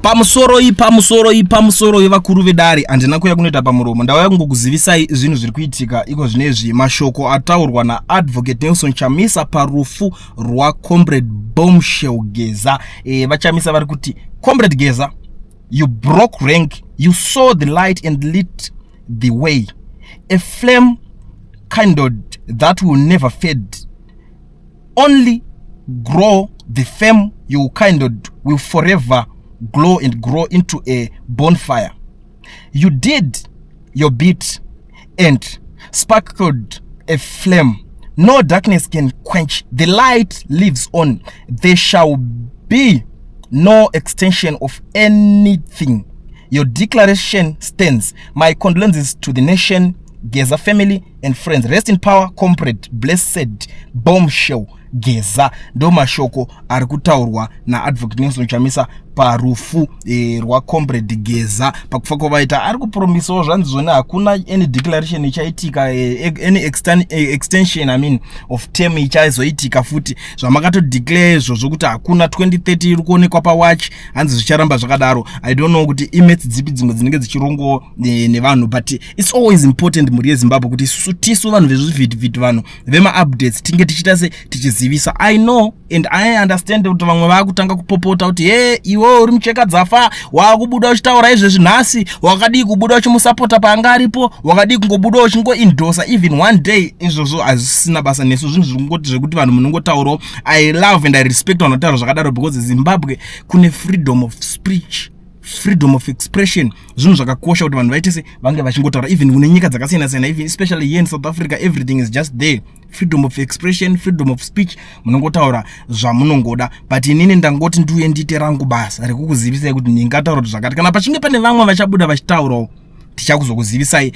Pamusoroi, pamusoroi, pamusoroi, vakuru vedare. Handina kuya kunoita pamuromo, ndauya kungokuzivisai zvinhu zviri kuitika iko zvinezvi. Mashoko ataurwa naAdvocate Nelson Chamisa parufu rwaComrade Bombshell Geza. VaChamisa vari kuti, "Comrade Geza, you broke rank, you saw the light and lit the way, a flame kindled that will never fade, only grow. The flame you kindled will forever glow and grow into a bonfire. You did your bit and sparkled a flame no darkness can quench. The light lives on. There shall be no extension of anything. Your declaration stands. My condolences to the nation, Geza family and friends. Rest in power, Comrade Blessed Bombshell Geza." Ndo mashoko ari kutaurwa naAdvocate Nelson Chamisa parufu rwaComrade Geza, pakufa kwavaita. Ari kupromisawo, zvanzi zvone hakuna any declaration ichaitika, any extension, I mean, of term ichazoitika futi. Zvamakatodeclare izvozvo kuti hakuna 2030 iri kuonekwa pawatch, hanzi zvicharamba zvakadaro. I don't know kuti imaths dzipi dzimwe dzinenge dzichirongowo nevanhu, but it's always important, mhuri yeZimbabwe, kuti isusu tisu vanhu vezvivhitivhiti, vanhu vemaupdates, tinge tichiita se tichizivisa. I know and I understand kuti vamwe vaakutanga kupopota kuti, "He, iwe uri mucheka dzafa, waakubuda uchitaura izvezvi nhasi. Wakadii kubuda uchimusapota paanga aripo? Wakadii kungobuda uchingoendorsa even one day?" Izvozvo hazvisina basa nesu, zvinhu zvingoti zvekuti vanhu munongotaurawo. I love and I respect vanhu vanotaura zvakadaro, because Zimbabwe kune freedom of speech, freedom of expression. Zvinhu zvakakosha kuti vanhu vaite se vange vachingotaura, even kune nyika dzakasiyana siyana, even especially here in South Africa. Everything is just there, freedom of expression, freedom of speech, munongotaura zvamunongoda. But inini ndangoti ndiuye ndiite rangu basa rekukuzivisai kuti ndingataura kuti zvakati. Kana pachinge pane vamwe vachabuda vachitaurawo, tichakuzokuzivisai.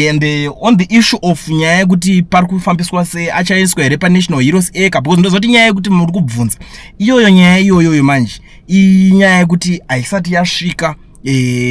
And on the issue of nyaya yekuti pari kufambiswa sei, achaiswa here paNational Heroes Acre, because ndozoti nyaya yekuti muri kubvunza iyoyo, nyaya iyoyoyo manje inyaya yekuti haisati yasvika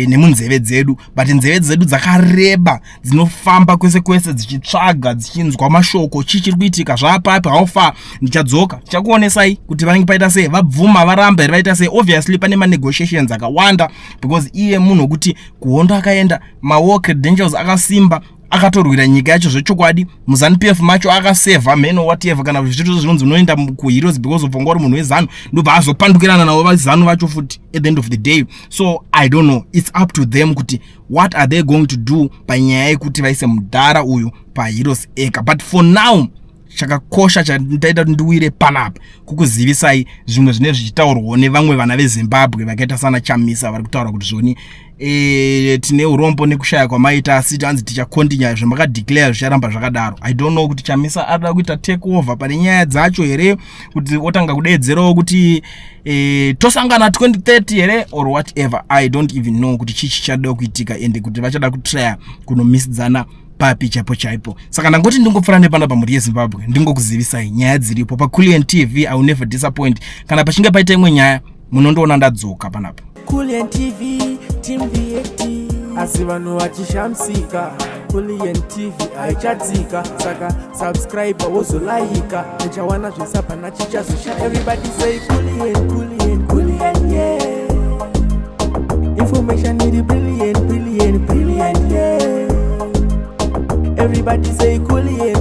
nemunzeve dzedu, but nzeve dzedu dzakareba, dzinofamba kwese kwese dzichitsvaga, dzichinzwa mashoko, chii chiri kuitika, zvapapi, how far. Ndichadzoka tichakuonesai kuti vanenge paita sei, vabvuma, varamba here, vaita sei. Obviously pane manegotiations akawanda, because iye munhu wekuti kuhondo akaenda, mawar credentials akasimba, akatorwira nyika yacho zvechokwadi. MuZANU PF macho akasevha mheno, whatever, kana zvito zvinonzi unoenda kuheroes because of wanga uri munhu weZANU, ndobva azopandukirana navo vaZANU vacho futi at the end of the day. So I don't know, it's up to them kuti what are they going to do panyaya yekuti vaise mudhara uyu paHeroes Acre. But for now, chakakosha chandaita kuti ndiwire panapa kukuzivisai zvimwe zvine zvichitaurwawo nevamwe vana veZimbabwe vakaita sana Chamisa, vari kutaura kuti zvoni tine urombo nekushaya kwamaita, asi hanzi tichacontinue zvamakadeclare, zvicharamba zvakadaro. I don't know kuti Chamisa arida kuita take over pane nyaya dzacho here, kuti otanga kudeedzerawo kuti tosangana 2030 here or whatever. I don't even know kuti chii chichada kuitika ende kuti vachada kutrya kunomisidzana papi chaipo chaipo. Saka ndangoti ndingopfuura nepana pamhuri yeZimbabwe, ndingokuzivisai nyaya dziripo paCulian TV. I will never disappoint. Kana pachinge paita imwe nyaya, munondoona ndadzoka panapa. Kulian TV, Team VAT. Asi vanhu vachishamisika, Kulian TV haichatsika. Saka subscribe, wozolaika, uchawana zvesapana chichazosha. Everybody say Kulian, Kulian, Kulian, yeah. Information iri brilliant, brilliant, brilliant, yeah. Everybody say Kulian.